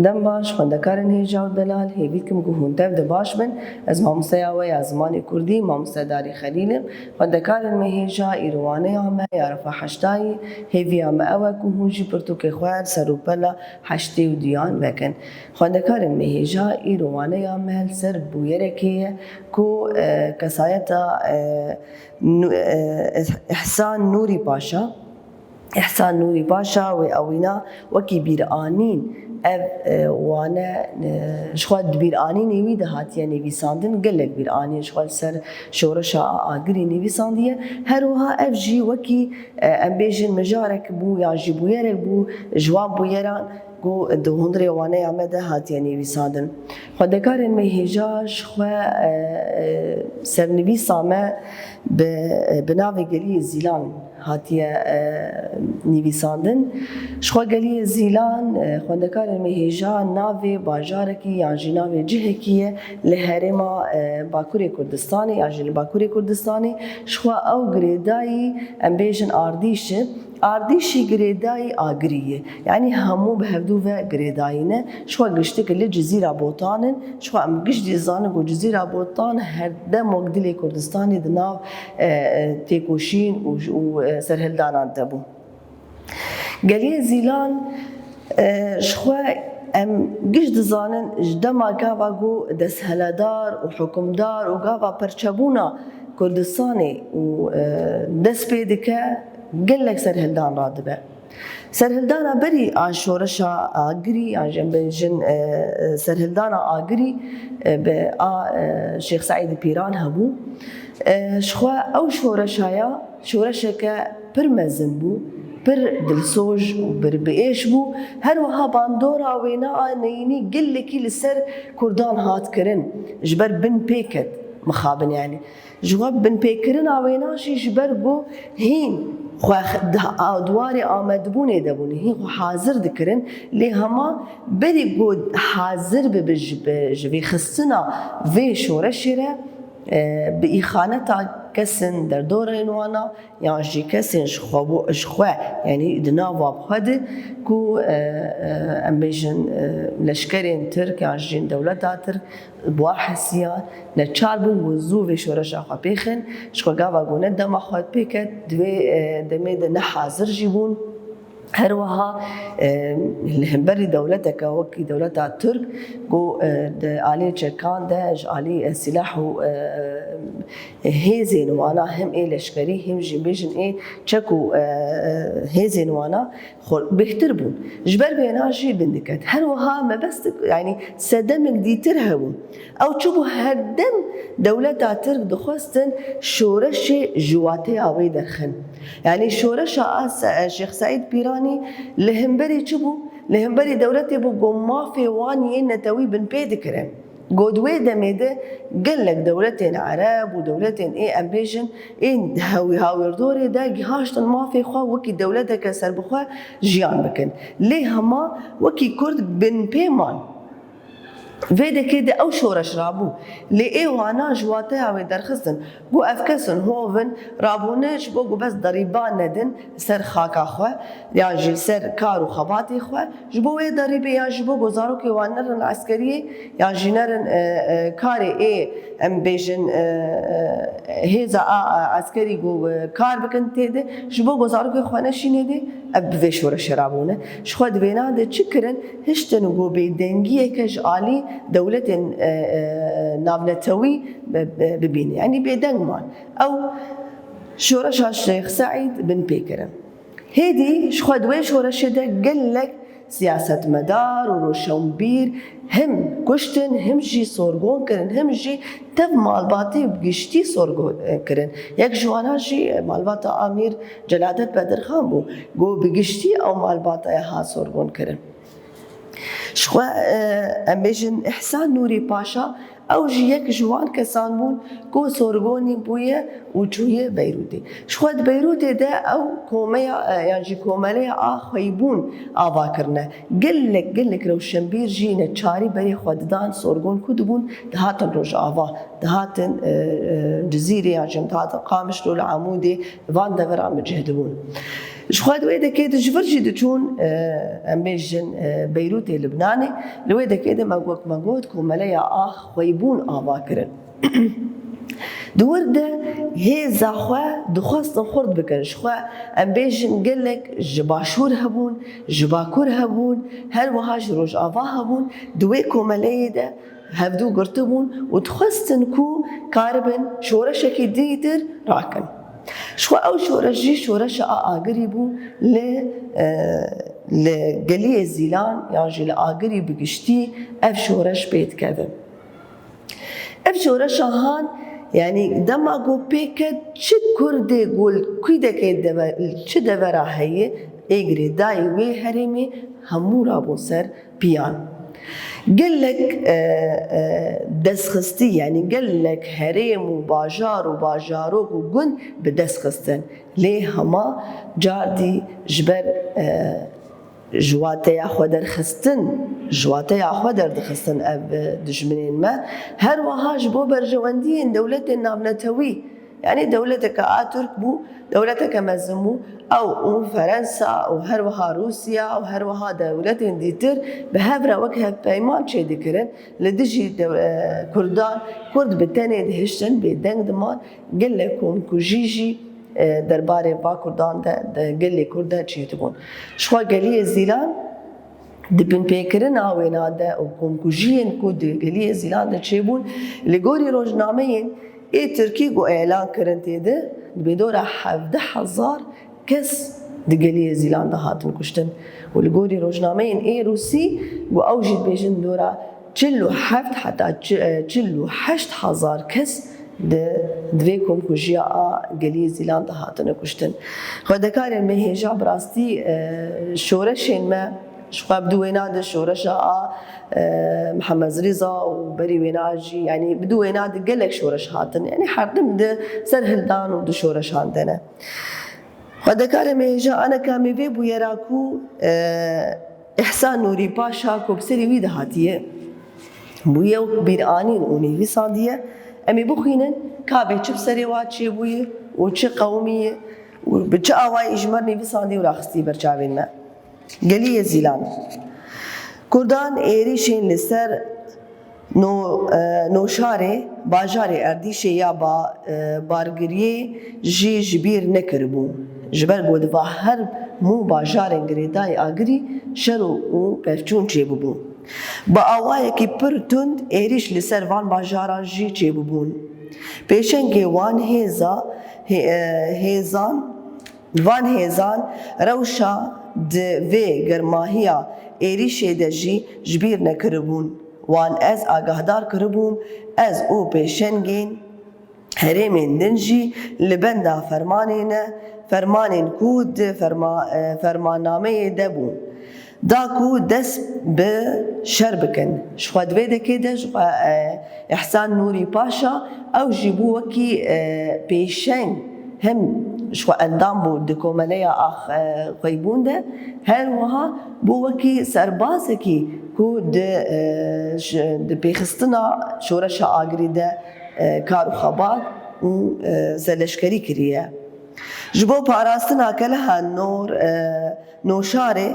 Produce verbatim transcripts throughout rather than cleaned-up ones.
Dem baş, xwendekarên hêja û delal, hêvî dikim ku hûn tev de baş bin. Ez mamosteya we ya zimanê kurdî, mamoste Darî Xelîl im. Xwendekarên me hêja, îro waneya me ya refa heştayî, hêviya me ew e ku hûn jî pirtûkê xwe li ser rûpela heştê û duyan vekin. Xwendekarên me hêja, îro waneya me li ser bûyerekê ye ku, e, kesayeta, e, Nu-, e, Îhsan Nûrî Paşa, Îhsan Nûrî Paşa wê ewîna wekî bîranîn ev, e, wane, e, ji xwe di bîranînê wî de hatiye nivîsandin, gelek bîranîn ji xwe li ser şoreşa Agirî nivîsandiye. Her wiha ev jî wekî, e, em bêjin mijarek bû yan jî bûyerek bû ji wan bûyeran ku di hundirê waneya me de hatiye nivîsandin. Xwendekarên me hêja ji xwe, e, e, sernivîsa me bi, bi navê Geliyê Zîlan hatiye, e, nivîsandin. Ji xwe Geliyê Zîlan, e, xwendekarên me hêja navê bajarekî yan jî navê cihekî ye li herêma, e, Bakurê Kurdistanê yan jî li Bakurê Kurdistanê. Ji xwe ew girêdayî, em bêjin ardîş e. Ardîşî girêdayî Agirî ye. Yanî hemû bi hevdû ve girêdayî ne. Ji xwe giştik li Cizîra Botan in. Ji xwe em giş dizanin ku Cizîra Botan her demok dilê Kurdistanê di nav, e, e, têkoşîn û, û, e, serhildanan de bû. Geliyê Zîlan, e, ji xwe em giş dizanin ji dema gava ku desthiledar û hukimdar û gava perçebûna Kurdistanê û, e, dest pê dike, gelek serhildan radibe. Serhildana berî a şoreşa Agirî, yan jî em bêjin, e, e, serhildana Agirî, e, bi a, e, Şêx Seîd Pîran hebû. E, ji xwe ew şoreşa ya, şoreşeke pir mezin bû, pir dilsoz û pir biêş bû. Her wiha bandora wêna a neyînî gelekî li ser Kurdan hat kirin, ji ber bin pê ket mixabin, yanî. Ji xwe binpêkirina wêna jî ji ber ku hîn xwe di, a, di warê amadebûnê de bûn, hîn xwe hazir dikirin, lê hema berî ku hazir bibe ji, bi, ji vêxistina vê şoreşê re, e, bi îxaneta kesên derdorên wana yan jî kesên ji xwe bo, ji xwe, yanî di nava xwe de ku, e, e, em bêjin, e, leşkerên Tirk yan jî dewleta Tirk bi wan hesiya neçar bûn ku zû vê şoreşa xwe pêxin, ji xwe gava ku ne dema xwe pê ket, di vê, e, demê de ne hazir jî bûn. Her wiha, e, li hemberî dewleteke wekî dewleta Tirk ku, e, di alî çekan de ji alî, e, sîlah û, e, hêzên wana, hem ê leşkerî hem jî bêjin ê çek û, e, hêzên wana xwe bêhtir bûn. Ji ber vêna jî bin diket. Her wiha mebestik, yanî sedemek dîtir hebû. Ew çi bû, her dem dewleta Tirk dixwestin şoreşê ji wateya wê derxin. Yanî şoreşa a Se-, Şêx Seîd Pîranî li hemberî çi bû? Li hemberî dewletê bû ku mafê wan yên netewî binpê dikirin. Ku di wê demê de gelek dewletên Ereb û dewletên ê, em bêjin, ê hewî hawîrdorê de gihaştin mafê xwe wekî dewleteke serbixwe jiyan bikin. Lê hema wekî Kurd binpê man. Vê dekê de ew şoreş rabû. Lê ê wana ji wateya wê derxistin. Ku ev kes in hov in, rabûne ji bo ku bes derîba nedin ser xaka xwe, yan jî ser kar û xebatê xwe, ji bo wê derîbê, yan ji bo ku zarokê wan nerin eskeriyê, yan jî nerin, e, e, karê ê, em bêjin, e, e, hêza a, a eskerî ku, e, kar bikin tê de, ji bo ku zarokê xwe neşînê de, ev bi vê şoreşê rabûne. Ji xwe di vêna de çi kirin? Hiştin ku bêdengiyeke ji alî dewletên, e, e, navnetewî bi, bi, bibîne. Yanî bêdeng man. Ew şoreşa Şêx Seîd binpê kirin. Hêdî ji xwe di wê şoreşê de gelek siyasetmedar û roşenbîr hem kuştin, hem jî sorgon kirin, hem jî tev malbatê bi giştî sorgon, e, kirin. Yek ji wana jî, e, malbata Amîr Celadet Bedirxan bû. Ku bi giştî ew malbataya hat sorgon kirin. Ji xwe, e, em bêjin Îhsan Nûrî Paşa, ew jî yek ji wan kesan bûn ku sorgonî bûye û çûye Beyrûtê. Ji xwe di Beyrûtê de ew komeya, e, yan jî komeleya a xweyîbûn ava kirine. Gelek, gelek rewşenbîr jî neçarî berê xwe didan, sorgon ku dibûn, dihatin Rojava, dihatin, e, e, Cizîrê yan jî dihatin Qamişlo li Amûdê, van deveran bi cih dibûn. Ji xwe di wê dekê de ji vir jî diçûn, e, em bêjin, e, Beyrûtê Libnanê, li wê dekê de me got, me got komeleya a xweybûn ava kirin. Di wir de hêza xwe dixwestin xurt bikin. Ji xwe em bêjin gelek ji başûr hebûn, ji bakur hebûn, her wiha ji rojava hebûn. Di wê komeleyê de hevdû girtibûn û dixwestin ku karibin şoreşekî dîtir rakin. Ji xwe ew şoreş jî şoreşa a Agirî bû li, e, li Geliyê Zîlan yan jî li Agirî bi giştî ev şoreş pê dikeve. Ev şoreşa han, yanî dema ku pê ket çi Kurdê ku li kûdekê deve-, çi devera heye, ê girêdayî wê herêmê hemû rabûn ser piyan. Gelek, e, e, destxistî, yanî gelek herêm û bajar û bajarok û gund bi dest xistin. Lê hema cardî ji ber, e, ji wateya xwe derxistin, ji wateya xwe derdixistin ev, e, dijminên me. Her wiha ji bo berjewendiyên dewletên navnetewî, yanî dewleteke a Tirk bû, dewleteke mezin bû, ew û Ferensa û her wiha Rûsya û her wiha dewletên dîtir bi hev re wek hevpeyman çêdikirin li dijî dew-, e, Kurdan, Kurd bi tenê dihiştin, bêdeng diman, gelek komkujî jî, e, derbarê va Kurdan de, de gelê Kurd de çêdibûn. Ji xwe Geliyê Zîlan di binpêkirina wêna de û komkujiyên ku di Geliyê Zîlan de çêbûn, li gorî rojnameyên ê Tirkî ku elan kirin tê de, dibê dora hevdeh hezar kes di Geliyê Zîlan de hatin kuştin. Û li gorî rojnameyên ê Rûsî ku ew jî dibêjin dora çil û heft heta çi-, e, çil û heşt hezar kes di, di vê komkujiya a Geliyê Zîlan de hatine kuştin. Xwedekarên me hêja bi rastî, e, şoreşên me, ji xwe bi du wêna de şoreşa a, e, Mihemed Rîza û berî wêna jî, yanî bi du wêna de gelek şoreş hatin. Yanî herdim di serhildan û di şoreşan de ne. Xwedekarê me hêja aneka me vê bûyera ku, e, Îhsan Nûrî Paşa ku bi serê wî de hatiye, bûye wek bîranîn û nivîsandiye. Em ê bixwînin ka bê çi bi serê wa çêbûye û çi qewimî ye û bi çi awayî ji me re nivîsandiye û raxistiye ber çavên me. Geliyê Zîlan. Kurdan êrîşên li ser No-, e, Noşarê, bajarê Erdîşê ya ba-, e, Bargiriyê jî ji bîr nekiribû. Ji ber ku di va her hemû bajarên girêdayî Agirî şer û, û pevçûn çêbûbû. Bi awayekî pir tund êrîş li ser van bajaran jî çêbûbûn. Pêşengê wan hêza, hê-, e, hêzan, van hêzan rewşa di vê germahiya êrîşê de jî ji bîr nekiribûn. Wan ez agahdar kiribûm, ez û pêşengên herêmên din jî li benda fermanê ne, fermanên ku di ferma-, e, fermannameyê de bûn, da ku dest bi şer bikin. Ji xwe di vê dekê de ji xwe, e, Îhsan Nûrî Paşa, ew jî bû wekî, e, pêşeng, hem ji xwe endam bû di komeleya a, e, xweybûn de, her wiha bû wekî serbazekî ku di, e, ji, di pêxistina şoreşa Agirî de, e, kar û xebat û, e, serleşkerî kiriye. Ji bo parastina keleha Nor-, e, Noşarê,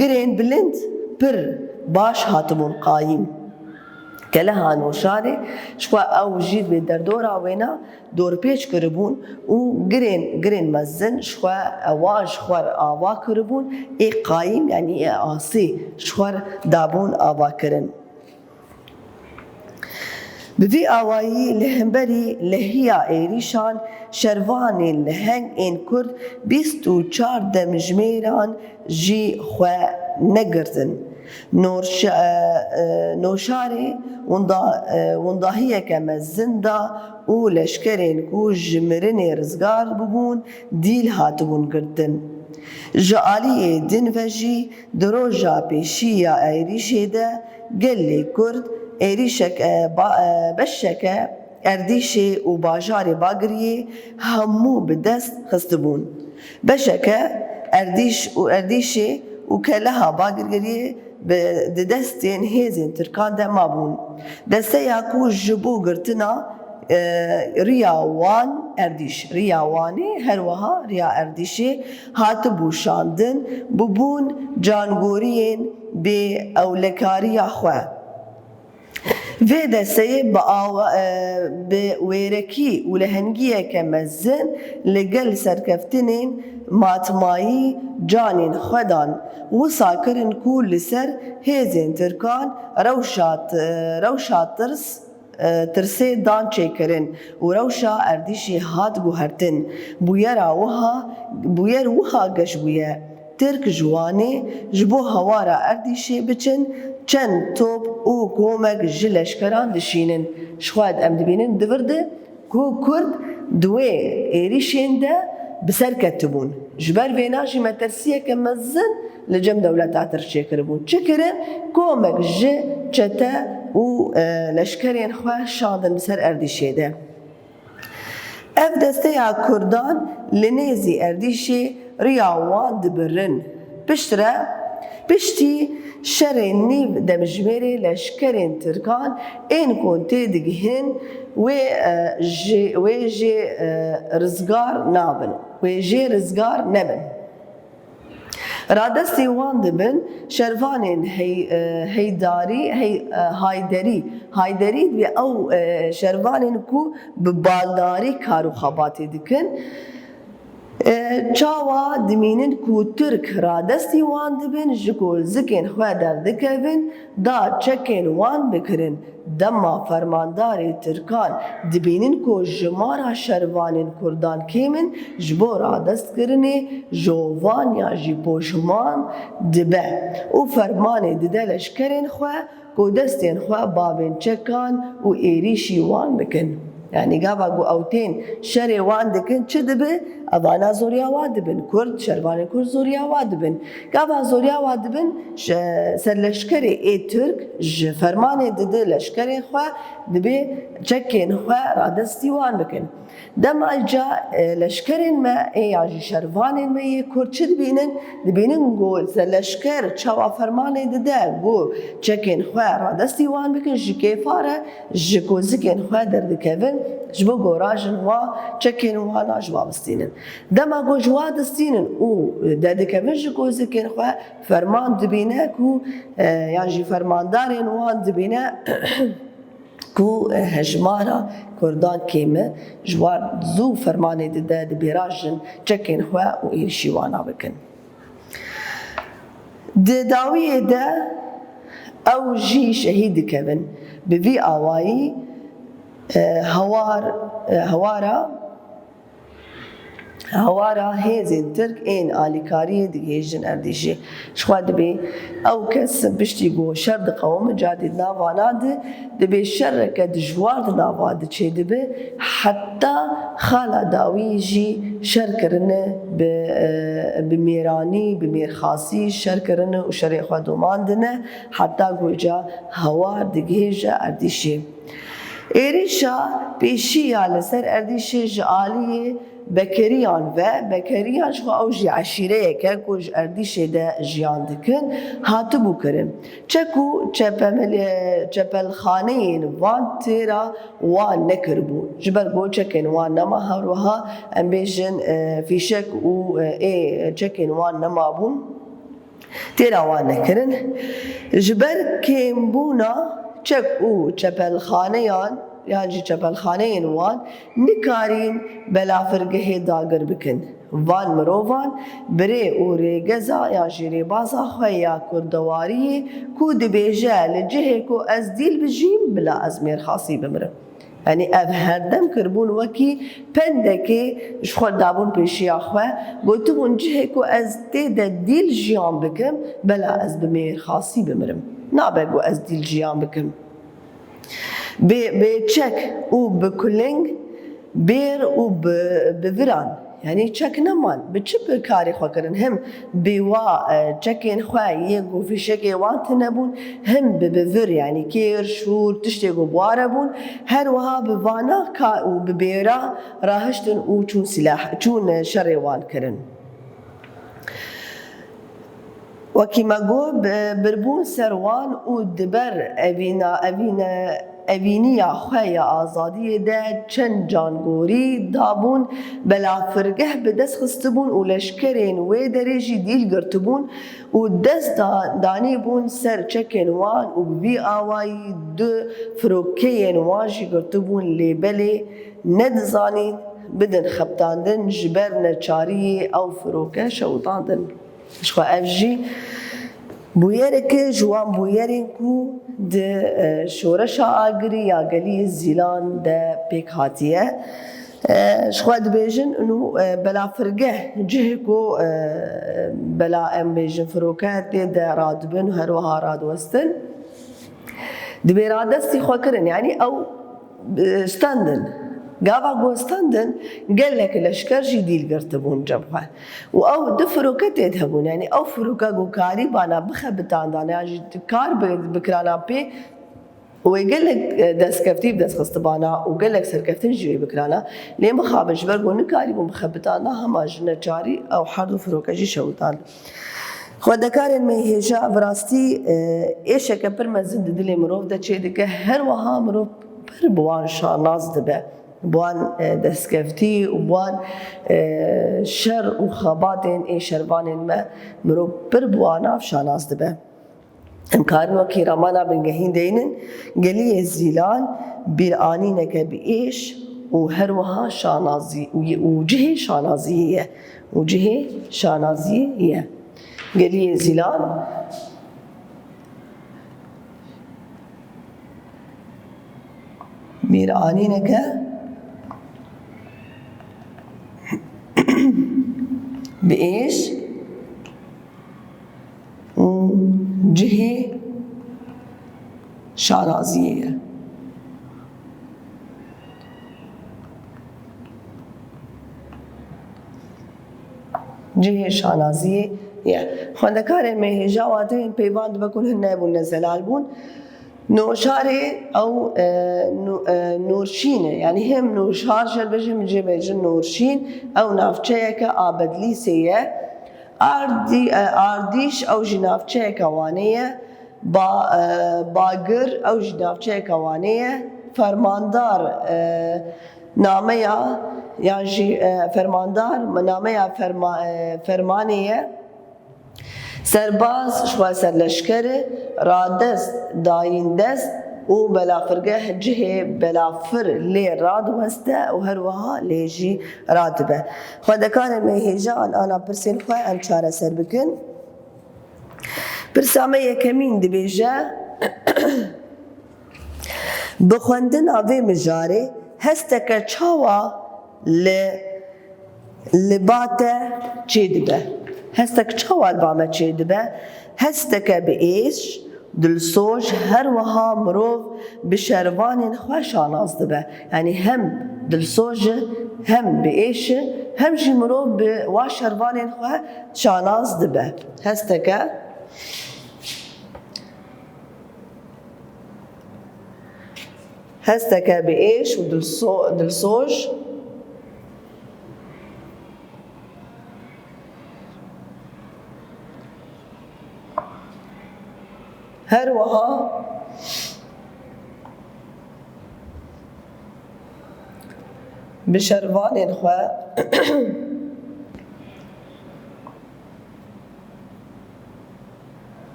girên bilind pir baş hatibûn qayîm. Keleha Noşarê ji xwe ew jî dibê derdora wêna dorpêç kiribûn û girên, girên mezin ji xwe, ewa ji xwe re ava kiribûn, ê qayîm, yanî ê asê ji xwe re dabûn ava kirin. Bi vî awayî li hemberî lehiya êrîşan şervanên leheng ên Kurd bîst û çar demjimêran jî xwe negirtin. Norşa-, e, e, Noşarê winda-, e, windahiyeke mezin da û leşkerên ku ji mirinê rizgar bibûn, dîl hatibûn girtin. Ji aliyê din ve jî di roja pêşî ya êrîşê de gelê Kurd êrîşek, e, ba-, e, beşeke Erdîşê û bajarê Bagiriyê hemû bi dest xistibûn. Beşeke Erdîş û Erdîşê û keleha Bagiriyê bi, di destên hêzên Tirkan de mabûn. Desteya ku ji bo girtina E, riya Wan Erdîş, riya Wanê her wiha riya Erdîşê hatibû şandin, bûbûn cangoriyên bê ewlekariya xwe. Vê desteyê bi awa-, e, bi wêrekî û lehengiyeke mezin li gel serkeftinên matmayî canên xwe dan, wisa kirin ku li ser hêzên Tirkan rewşa t-, rewşa tirs, e, tirsê dan çêkirin û rewşa Erdîşê hat guhertin. Bûyera wiha, bûyer wiha geş bûye. Tirk ji Wanê ji bo hawara Erdîşê biçin, çend top û komek ji leşkeran dişînin. Ji xwe em dibînin di vir de ku Kurd di wê êrîşên de bi ser ketibûn. Ji ber vêna jî metirsiyeke mezin li cem dewleta Tirk çêkiribûn. Çi kirin? Komek ji çete û, e, leşkerên xwe şandin bi ser Erdîşê de. Ev desteya Kurdan li nêzî Erdîşê riya wan dibirin. Piştre, piştî şerê nîv demjimêrê leşkerên Tirkan ên ku têdigihin wê, e, ji, wê jê, e, rizgar nabin, wê jê rizgar nebin. Radestî wan dibin şervanên hey-, e, heydarî, hey-, e, hayderî. Hayderî dibê ew, e, şervanên ku bi baldarî kar û xebatê dikin. E, çawa dimînin ku Tirk radestî wan dibin, ji kozikên xwe derdikevin, da çekên wan bikirin. Dema fermandarê Tirkan dibînin ku jimara şervanên Kurdan kêm in, ji bo radestkirinê jovan ya jî poşman dibe û fermanê dide leşkerên xwe ku destên xwe bavên çekan û êrîşî wan bikin. Yanî gava ku ew tên şerê wan dikin, çi dibe? Evana zoriya wa dibin. Kurd, şervanên Kurd zoriya wa dibin. Gava zoriya wa dibin, şe-, serleşkerê ê Tirk ji fermanê dide leşkerên xwe, dibê çekên xwe radestî wan bikin. Dema ca, e, leşkerên me ê ya jî şervanên me yê Kurd çi dibînin? Dibînin ku serleşker çawa fermanê dide ku çekên xwe radestî wan bikin, ji kêfa re ji kozikên xwe derdikevin, ji bo ku rajin wa çekên wana ji wa bistînin. Dema ku ji wa distînin û derdikevin ji kozikên xwe, ferman dibîne ku, e, yan jî fermandarên wan dibîne ku, e, hejmara Kurdan kêm e, ji wan zû fermanê dide, dibê rajin çekên xwe û êrişî wana bikin. Di dawiyê de ew jî şehîd dikevin. Bi vî awayî, e, hawar, e, hawara, hawara hêzên Tirk ên alîkariyê digihêjin Erdîşê. Ji xwe dibê ew kes piştî ku şer diqewime, cadê di navana de dibê şereke dijwar di nava de çêdibe, heta xala dawî jî şer kirine bi, e, bi mêranî, bi mêrxasî şer kirine û şerê xwe domandine, heta ku ca hawar digihêje Erdîşê. Êrîşa pêşî ya li ser Erdîşê ji aliyê Bekeriyan ve, Bekeriyan ji xwe ew jî eşîreyek e ku ji Erdîşê de jiyan dikin, hatibû kirin. Çek û çepemel-, çepelxaneyên van têra wan nekiribû. Ji ber ku çekên wan nema, her wiha em bêjin, e, fîşek û, e, ê çekên wan nemabûn. Têra wan nekirin. Ji ber kêmbûna çek û çepelxaneyan yan jî çepelxaneyên wan nikarîn belafirgehê dagir bikin. Van mirovan bi rê û rêgeza yan jî rêbaza xwe ya kurdewariyê ku dibêje li cihê ku ez dîl bijîm, bila ez mêrxasî bimirim. Yanî ev herdem kiribûn wekî pendekê ji xwe dabûn pêşiya xwe, gotibûn, cihê ku ez tê de dîl jiyan bikim, bela ez bi mêrxasî bimirim. Nabe ku ez dîl jiyan bikim. Bê, bê çek û bi kuling, bêr û bi, bi viran. Yanî çek neman. Bi çi bi karê xwe kirin? Him bi wa, e, çekên xwe yên ku fîşekê wan tune bûn, him bi, bi vir, yanî kêr, şûr, tiştê ku bi wa re bûn, her wiha bi vana ka û bi bêra rahiştin û çûn sîlah, çûn, e, şerê wan kirin. Wekî me got, bi-, birbûn ser wan û di ber evîna-, evîne-, evîniya xwe ya azadiyê de çend cangorî dabûn, belafirgeh bi dest xistibûn û leşkerên wê derê jî dîl girtibûn û dest da-, danîbûn ser çekên wan û bi vî awayî du firokeyên wan jî girtibûn, lê belê nedizanîn bidin xebitandin, ji ber neçariyê ew firoke şewitandin. Jixwe ev jî bûyereke ji wan bûyerên ku di, e, şoreşa agirî ya geliyê Zîlan de pêk hatiye. E, jixwe dibêjin, û, e, belafirgeh, cihê ku, e, bela em bêjin firoke tê de radibin û her wiha radiwestin. Dibê radestî xwe kirin, yanî ew, e, standin. Gava ku standin, gelek leşker jî dîl girtibûn cem xwe. Û ew du firoke tê de hebûn, yanî ew firoke ku karîbana bixebitandana, yan jî kar bi-, bikirana pê, wê gelek, e, destkeftî bi dest xistibana û gelek serkeftin jî wê bikirana. Lê mixabin ji ber ku nikarîbûn bixebitana, hema ji neçarî ew her du firoke jî şewitand. Xwendekarên me hêja, bi rastî, e, êşeke pir mezin di dilê mirov de çêdike, her wiha mirov pir bi wan şanaz dibe, bi wan, e, destkeftî û bi wan, e, şer û xebatên ê şervanên me, mirov pir bi wan av şanaz dibe. Em karin wekî ramana bingehîn deynin, geliyê Zîlan bîranîneke bi êş û her wiha şanazî û, û cihê şanaziyê ye. Û cihê şanaziyê ye. Geliyê Zîlan bîranîneke bi êş û cihê şanaziyê ye. Cihê şanaziyê ye. Xwendekarên me hêja wateyên peyvan dibe ku hin nebûn, ne zelal bûn. Nûşarê ew, e, nû-, e, Nûrşîn e. Yanî hem Nûşar jê dibêjin, hem jê bêjin Nûrşîn. Ew navçeyeke a Bedlîsê ye. Ardî-, e, Ardîş ew jî navçeyeke Wanê ye. Ba-, e, Bagir ew jî navçeyeke Wanê ye. Fermandar, e, nameya, yan jî, e, fermandar, nameya ferma-, e, fermanê ye. Serbaz ji xwe serleşker e, radest dayîn dest û belafirgeh cihê belafir lê radiweste û her wiha lê jî radibe. Xwendekarên me hêja an ana pirsên xwe em çareser bikin. Pirsa me yekemîn dibêje, bi xwendina vê mijarê hesteke çawa li, li ba te çêdibe? Hestek çawa li ba me çêdibe? Hesteke bi êş, dilsoj, her wiha mirov bi şervanên xwe şanaz dibe. Yanî hem dilsoj e, hem bi êş e, hem jî mirov bi wa şervanên xwe şanaz dibe. Hesteke Hesteke bi êş û dilso-, dilsoj. Her wiha bi şervanên xwe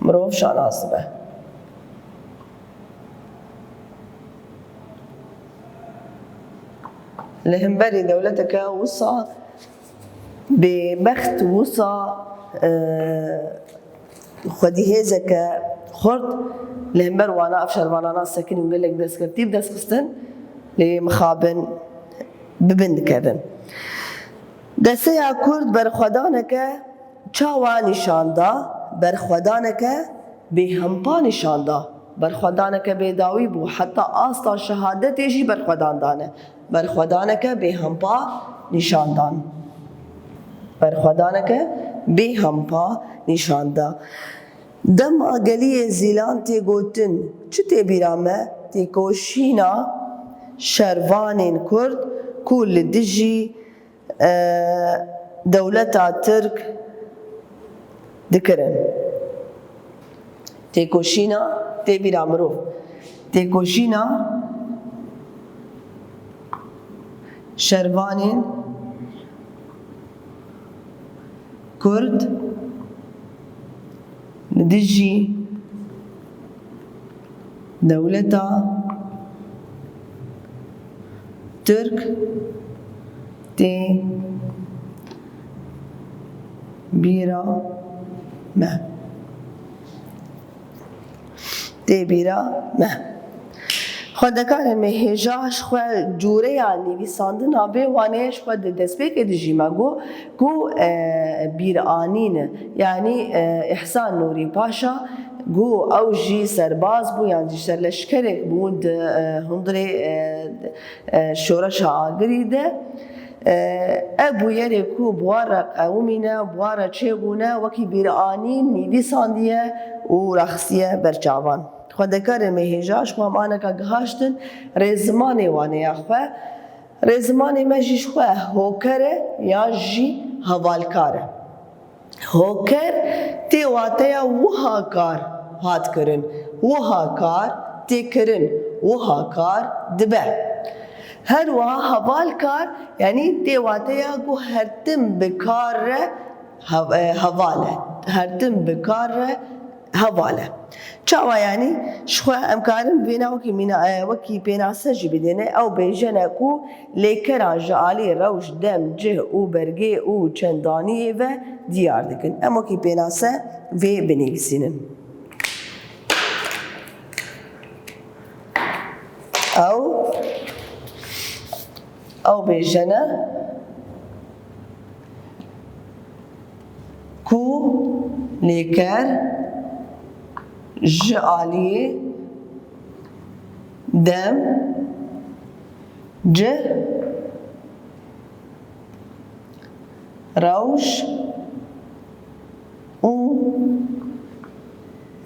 mirov şanaz dibe. Li hemberî dewleteke wisa bêbext, wisa, e, xwedî hêzeke xurt li hember wana ev şervanana sekinî û gelek destkeftî bi dest xistin, lê mixabin bi bin dikevin. Desteya Kurd berxwedaneke çawa nîşan da? Berxwedaneke bêhempa nîşan da. Berxwedaneke bêdawî bû, heta asta şehadetê jî berxwedan dane. Berxwedaneke bêhempa nîşan dan. Berxwedaneke bêhempa nîşan da. Dema geliyê Zîlan tê gotin, çi tê bîra me? Têkoşîna şervanên Kurd ku li dijî, e, dewleta Tirk dikirin. Têkoşîna tê bîra mirov. Têkoşîna şervanên Kurd li dijî dewleta Tirk tê bîra me. Tê bîra me. Xwendekarên me hêja ji xwe cûreya nivîsandina vê wanê ji xwe di destpêkê de jî me got ku, e, bîranîn, yanî, e, Îhsan Nûrî Paşa, ku ew jî serbaz bû yan jî serleşkerek bû di, e, hundirê, e, e, şoreşa agirî de. E, ev bûyerê ku bi wan re qewimîne, bi wan re çêbûne, wekî bîranîn nivîsandiye û raxistiye ber çavan. Xwendekarên me hêja ji xwe maneka gihaştin rêzimanê wan ê ya xwe. Rêzimanê me jî ji xwe hoker e yan jî hevalkar e. Hoker tê wateya wiha kar hat kirin, wiha kar tê kirin, wiha kar dibe. Her wiha hevalkar, yanî tê wateya ku her tim bi kar re hev-, e, heval e. Her tim bi kar re heval e. Çawa yanî? Ji xwe em karin vêna wekî mîna-, e, wekî pênase jî bidêne. Ew bêjene ku lêkeran ji alî rewş, dem, cih û bergê û çendaniyê ve diyar dikin. Em wekî pênase vê binivîsînin. Ew, ew bêjene ku lêker ji aliyê dem, cih, rewş û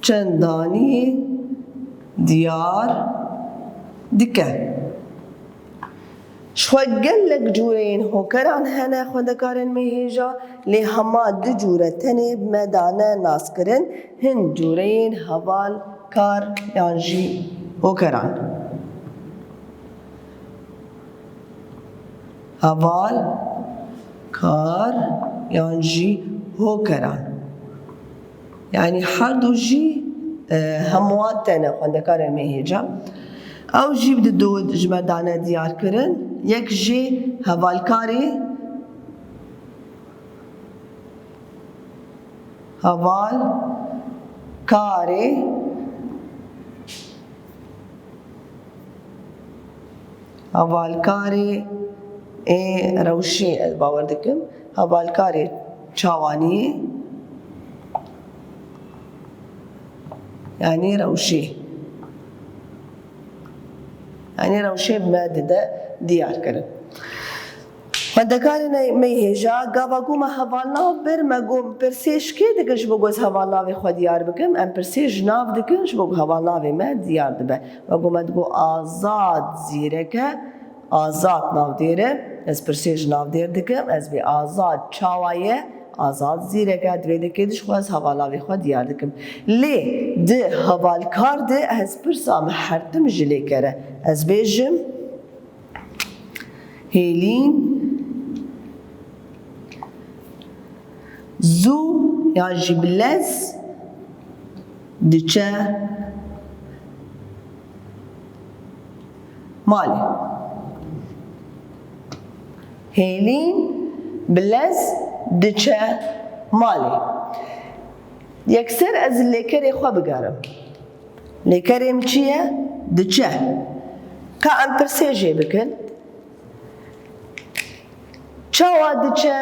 çendaniyê diyar dike. Ji xwe gelek cûreyên hokeran hene xwendekarên me hêja, lê hema du cûre tenê bi me dane naskirin, hin cûreyên heval kar yan jî hokeran. Heval kar yan jî hokeran. Yanî her du jî, e, hemû wan tene xwendekarên me hêja. Ew jî bi du ji me dane diyar kirin. Yek jê hevalkarê, heval karê, hevalkarê ê rewşê, ez bawer dikim, hevalkarê çawaniyê, yanî rewşê. Yanî rewşê me dide diyar kirin. Xwendekarên me hêja, gava ku me hevalnav bir, me got, pirsê ji kê dikin ji bo ku ez hevalnavê xwe diyar bikim? Em pirsê ji nav dikin ji bo ku hevalnavê me diyar dibe. Me got, me digot Azad Zîrek e, Azad navdêr e. Ez pirsê ji navdêr dikim, ez bê Azad çawa ye? Azad Zîrek e, di vê dekê de ji xwe ez hevalnavê xwe diyar dikim. Lê di hevalkar de ez pirsa me her tim ji lêker e. Ez bêjim, Hêlîn zû yan jî bi lez diçe malê. Hêlîn bi lez diçe malê. Yekser ez lêkerê xwe bigerim. Lêkerê min çi ye? Diçe. Ka em pirsê jê bikin. Çawa diçe?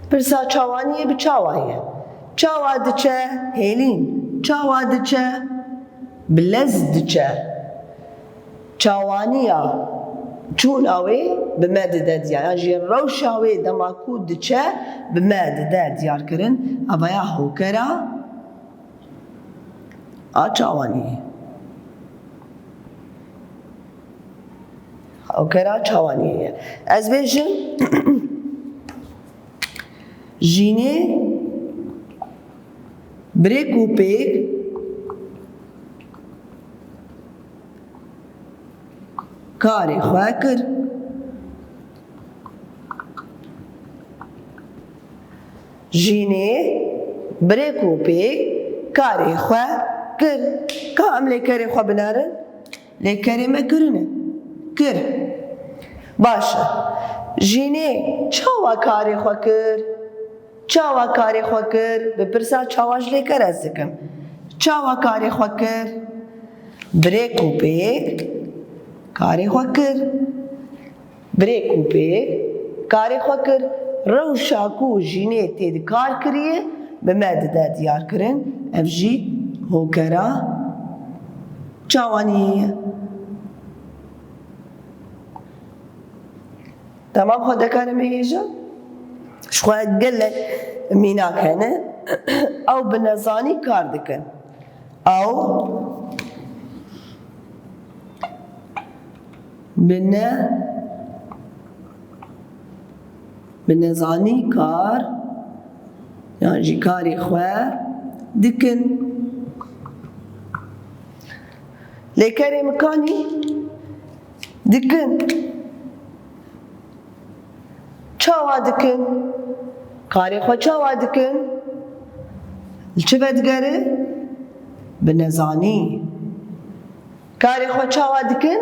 Pirsa çawaniyê bi çawa ye? Çawa diçe? Hêlîn. Çawa diçe? Bi lez diçe. Çawaniya çûna wê bi me dide diya. Yan jî rewşa wê dema ku diçe bi me dide diyar kirin. Evaya hokera a çawaniyê. Hokera çawaniyê ye. Ez bêjim, Jînê Birêk û pêk karê xwe kir. Jînê birêk û pêk karê xwe kir. Ka em lêkerê xwe binerin? Lêkerê me kirine. Kir. Baş e. Jînê çawa karê xwe kir? Çawa karê xwe kir? Bi pirsa çawa ji lêker ez dikim. Çawa karê xwe kir? Birêk û pêk karê xwe kir. Birêk û pêk karê xwe kir. Rewşa ku jînê tê di kar kiriye, bi me dide diyarkirin. Ev jî hokera çawaniyê ye. Temam xwendekara me hêja? Ji xwe gelek mînak hene. Ew bi nezanî kar dikin. Ew bi ne, bi nezanî kar, yan jî karê xwe dikin. Lêkerê mikanî dikin. Çawa dikin? Karê xwe çawa dikin? Li çi vedigere? Bi nezanî. Karê xwe çawa dikin?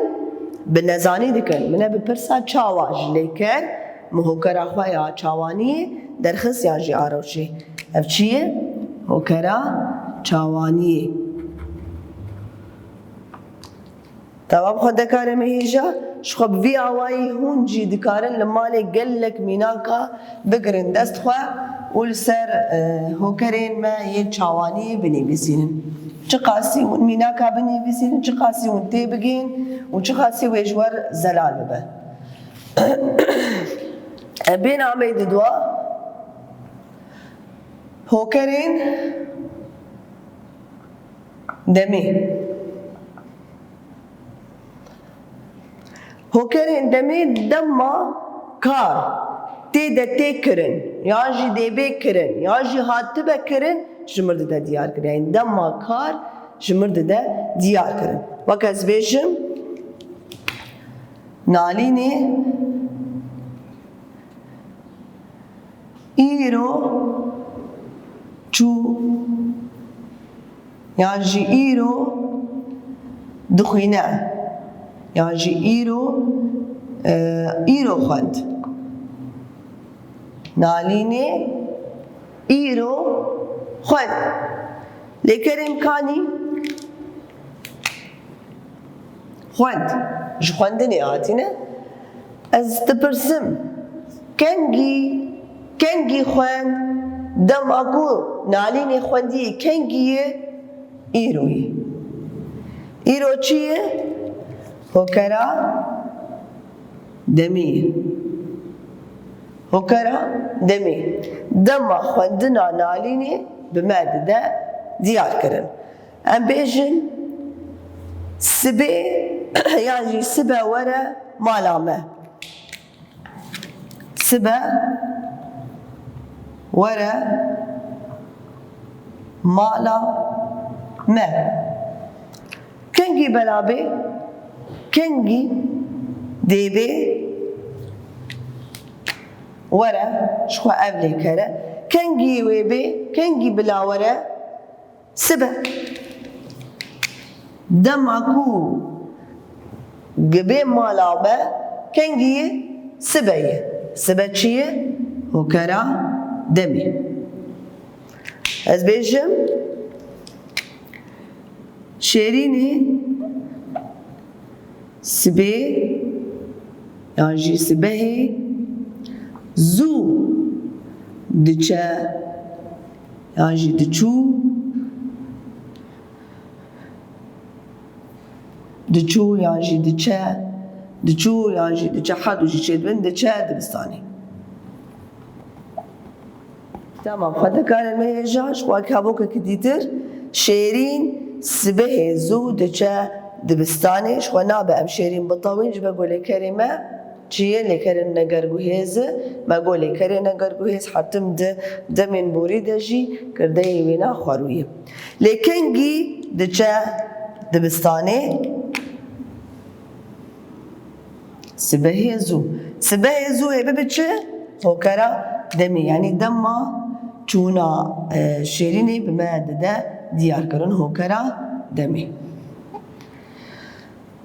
Bi nezanî dikin. Min e bi pirsa çawa ji lêker, min hokera xwe ya çawaniyê derxist yan jî arewşê. Ev çi ye? Hokera çawaniyê. Temam xwendekarê me hêja, ji xwe bi vî awayî hûn jî dikarin li malê gelek mînaka bigirin dest xwe û li ser, e, hokerên me yên çawaniyê binivîsînin. Çiqasî hûn mînaka binivîsînin, çiqasî hûn têbigihîn û çiqasî wê ji we re zelal bibe. Em bên ameyî di dua hokerên demê. Hokerên demê dema kar tê de tê kirin, yan jî dê bê kirin, yan jî hatibe kirin, ji mir dide diyar kirin. Yani dema kar ji mir dide diyar kirin. Wek ez bêjim, Nalînê îro çû, yan jî îro dixwîne, yan jî îro, e, îro xwend. Nalînê îro xwend. Lêkerê mikanî xwend. Ji xwendinê hatine. Ez dipirsim, kengî, kengî xwend, dema ku Nalînê xwendiyê kengî ye, îro ye. Îro çi ye? Hokera demê ye. Hokera demê. Dema xwendina Nalînê bi me dide diyar kirin. Em bêjin, sibê yan jî sibe were mala me. Sibe were mala me. Kengî bela bê, kengî dê bê, were, ji xwe ev lêker e. Kengî wê bê, kengî bila were, sibe. Dema ku gibê mala me, kengî ye, sibe ye. Sibe çi ye? Hokera demê. Ez bêjim, Şêrînê sibê yan jî sibehê zû diçe yan jî diçû, diçû yan jî diçe, diçû yan jî diçe, her du jî çêdibin, diçe dibistanê. Tamam, xwendekara me hêja, ji xwe kabokekî dîtir, Şêrîn sibehê zû diçe dibistanê, ji xwe nabe em Şêrîn bitewîn, ji ber ku lêkerê me Çi ye lêkerên negerguhêz? Me got lêkerên negerguhêz her tim di demên borî de jî kirdeyê wêna xwerû ye. Lê kengî diçe dibistanê? Sibehê zû. Sibehê zû hê bibe çi? Hokera demê. Yanî dema çûna, e, şêrînê bi me dide diyarkirin hokera demê.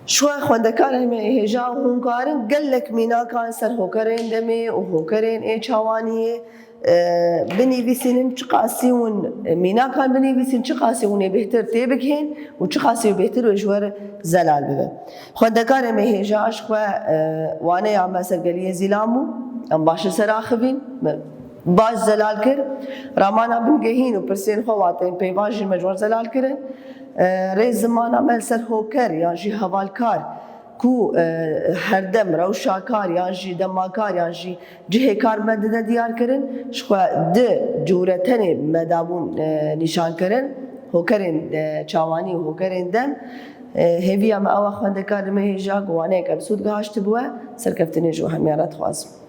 Ji xwe xwendekarên me hêja hûn karin gelek mînakan ser hokerên demê û hokerên ê çawaniyê, e, binivîsînin, çiqasî hûn mînakan binivîsîn, çiqasî hûn ê bêhtir têbigihên û çiqasî bêhtir wê ji we re zelal bibe. Xwendekarê me hêja ji xwe, e, waneya me ser geliyê Zîlan bû, em baş li ser axivîn, me baş zelal kir. Ramana bingehîn û pirsên xwe wateyên peyvan jî me ji we re zelal kirin. E, rê zimana me li ser hoker yan jî hevalkar ku, e, herdem rewşa kar yan jî dema kar yan jî cihê kar me dide diyar kirin, ji xwe di cûre tenê me dabûn, e, nîşan kirin, hokerên, e, çawanî û hokerên dem. E, hêviya me ew e xwendekarê me hêja ku waneyeke bi sûd gihaştibû we, serkeftinê ji we hemiyan re dixwazim.